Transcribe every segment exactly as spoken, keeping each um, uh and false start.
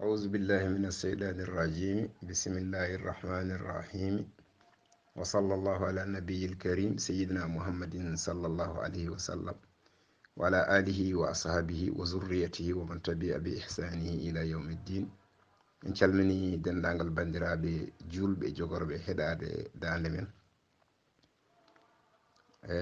أعوذ بالله من الشيطان الرجيم. بسم الله الرحمن الرحيم. وصلى الله على النبي الكريم سيدنا محمد صلى الله عليه وسلم وعلى آله وأصحابه وذريته ومن تبع بإحسانه إلى يوم الدين. En calmini denndaangal banndiraaɓe juulɓe jogorɓe heɗaade daande men. E,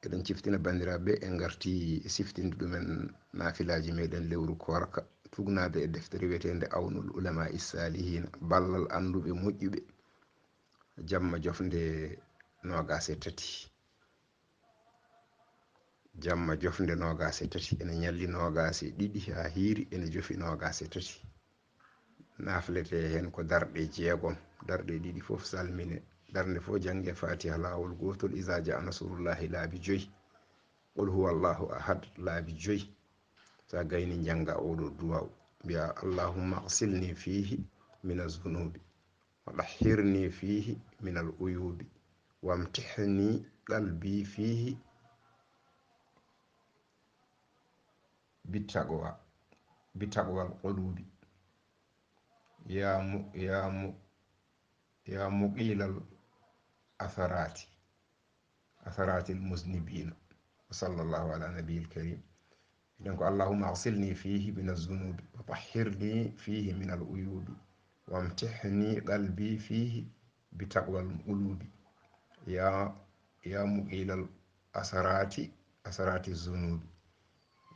eɗen ciftina banndiraaɓe, en ngarti e siftinde ɗumen naafilaaji meɗen lewru koorka, tugnaade e deftere wiyeteende Awnul Ulama Salihin, ballal annduɓe moƴƴuɓe, jamma jofnde noogaas e tati. Jamma jofnde noogaas e tati, ene ñalli noogaas e ɗiɗi haa hiiri, ene jofi noogaas e tati. Nafletee heen ko darɗe jeegom, darɗe ɗiɗi fof salmine. Darnde fof jannge Fatiha laawol gootol, Iza jaa nasrullahi laabi joyi, Qul huwa Allahu ahad laabi joyi. So a gayni, njannga oɗo duwaaw, mbiya, Allahumma aghsilni fihi mina zunubi, wa tahhirni fihi minal uyubi, wamtihni qalbi fihi bitaqwa, bitaqwal qulubi. Ya mu-, ya mu-, ya muqilal asarati, asaratil muznibina. Wa sallallahu ala nabiyil karim. Eɗen ko, Allahumma aghsilni fihi min az-zunubi wa tahhirni fihi min al-uyubi wamtihni qalbi fihi bi taqwal qulubi. Ya, ya muqilal asarati, asarati zunubi.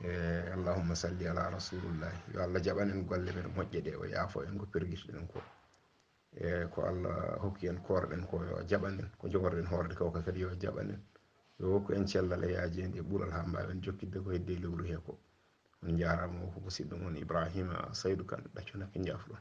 E, Allahumma salli ala rasulillahi. Yo Allah jaɓan en golle men moƴƴe ɗe, o yaafo en ko pergitoɗen ko. E, ko Allah hokki en koorɗen ko, yo jaɓan en. Ko jogorɗen hoorde ko kadi, yo jaɓan en. Yo hokku en cellal e yaajeende e ɓural haa mbaawen jokkitde ko heddi e lewru hee ko. On njaaraama, o ko musidɗo mon Ibrahima Saydu Kan, ɗaccu nakke njaafuɗon.